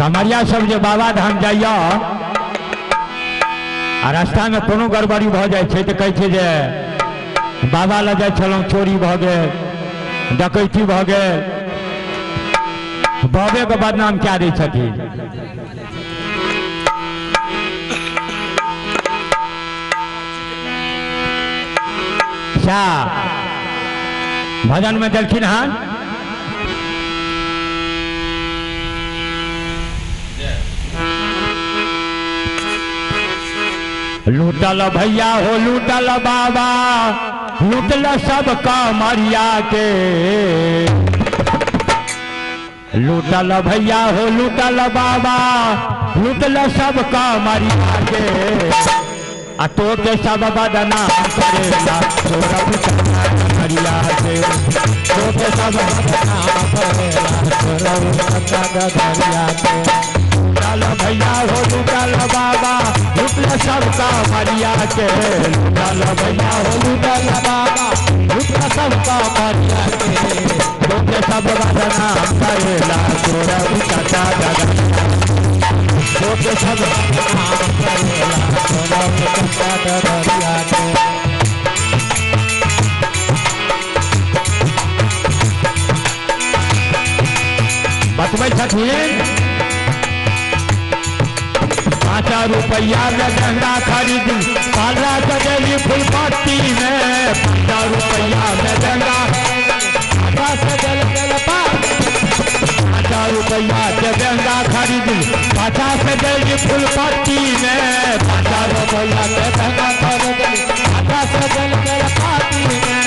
कमरिया सब जे बाबा धाम जाइया आ रास्ता में कोनो गड़बड़ी भऽ जाइ छै तऽ कहै छै जे बाबा लग जाइ छलहुँ, चोरी भऽ गेल, डकैती भऽ गेल, बाबे के बदनाम कए दै छथिन। सएह भजन में देलखिन हन। लूटल भैया हो लूटल बाबा, लूटल सब कमरिया के। लूटल भैया हो लूटल बाबा, लूटल सब कमरिया के। आ तो के सब बदनाम करेला तोरा कमरिया के। तो के सब बदनाम करेला तोरा कमरिया के। लूटल भैया हो लूटल बाबा, लूटल सब कमरिया के। लूटल भैया हो लूटल बाबा, लूटल सब कमरिया के। तो के सब बदनाम करेला तोरा कमरिया। तो के सब बदनाम करेला तोरा कमरिया के। बतबै छथिन 5 रुपया में गंगा खरीद पाला सजेली फुलपत्ती में। 5 रुपया में गंगा सजल 5 रुपया के गंगा खरीद पाछा सजेली फुलपत्ती में। 5 रुपया के गंगा खरीद पाछा सजल पाती में।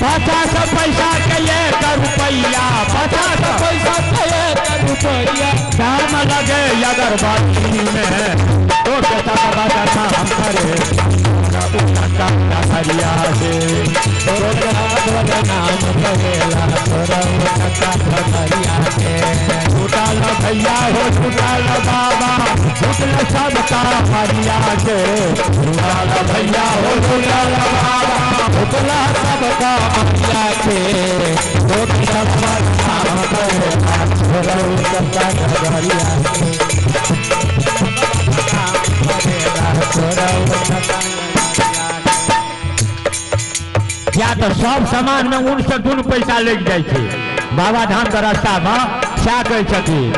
50 पैसा के 1 रुपया, 50 पैसा के 1 रुपया दाम लगे अगरबत्ती में। तो के सब बदनाम करे कमरिया से। तो के सब बदनाम करेला तोरा कमरिया के। लूटल भैया हो लूटल बाबा, लूटल सब कमरिया के। लूटल भैया हो लूटल बाबा, लूटल सब कमरिया के। तो के सब बदनाम करेला तोरा कमरिया के। या तो सब सामान में ऊन से दून पैसा लग जाइ छै बाबा धाम के रास्ता में। सएह कहै छथिन।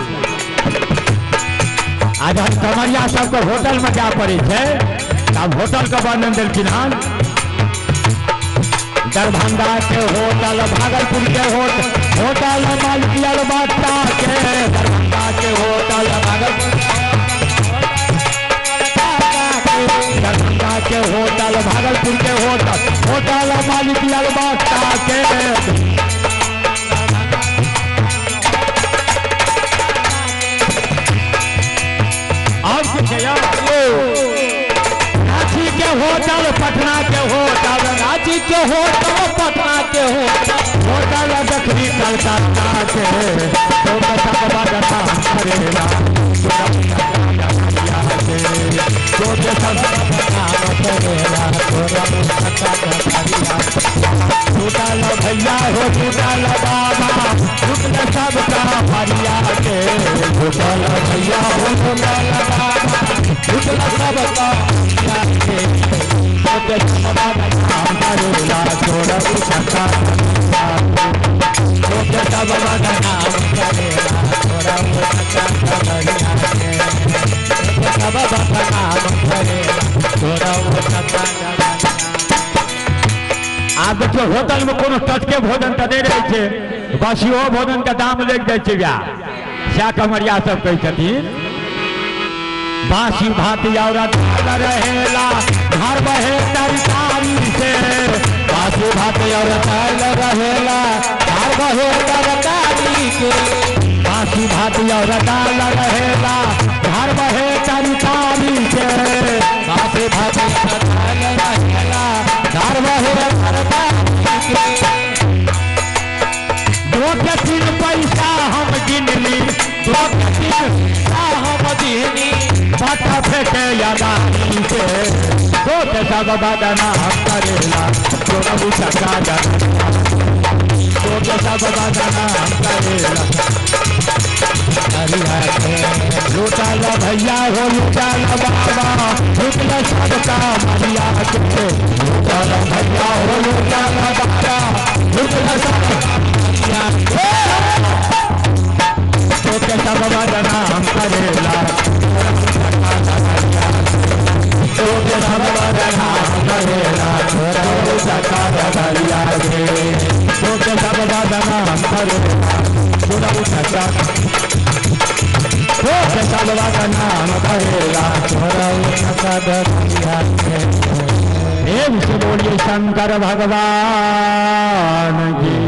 आ जहन कमरिया सबके होटल में जाय पड़ै छै तब होटल के वर्णन देलखिन हन। दरभंगा के होटल, भागलपुर के होटल, होटल मालकियल बच्चा के। दरभंगा के होटल, भागलपुर, दरभंगा के होटल, भागलपुर के होटल, होटल मालिकियल बच्चा के। और कुछ रांची के होटल, पटना के होटल, रांची के होटल, पटना के होटल, होटल दक्षिणी कलकत्ता के। तो सब बदनाम करेला तो के सब बदनाम करेला तोरा कमरिया। लूटल भैया हो लूटल बाबा, लूटल सब कमरिया के। लूटल भैया हो लूटल बाबा, लूटल सब कमरिया के। तो के सब बदनाम करेला तोरा कमरिया। तो के सब बदनाम करेला तोरा कमरिया के। सब बदनाम करेला तोरा कमरिया। आब देखियौ होटल में कोनो टटके भोजन तऽ नहि रहै छै, बसियो भोजन के दाम लागि जाइ छै। वएह सएह कमरिया सब कहै छथिन। बासी भात और दाल रहेला घर बहे तरकारी से। बासी भात और दाल रहेला घर बहे तरकारी के। बासी भात और दाल रहेला घर बहे तरकारी के। बासी भात और दाल रहेला घर बहे तरकारी के। 2 के 3 पैसा हम गिनली, 2 के 3 पैसा हम गिनली, बाटा फेंके अदानी के। तो के सब बदनाम करेला तोरा कमरिया। तो के सब बदनाम करेला। लूटल भैया हो लूटल बाबा लूटल सबका मरिया के। लूटल भैया हो लूटल बाबा लूटल सबका मरिया के। तोके सब बदनाम करेला, तोके सब बदनाम करेला, तोके सब बदनाम करेला, तोके सब बदनाम करेला। प्रेम से बोलिए शंकर भगवान की।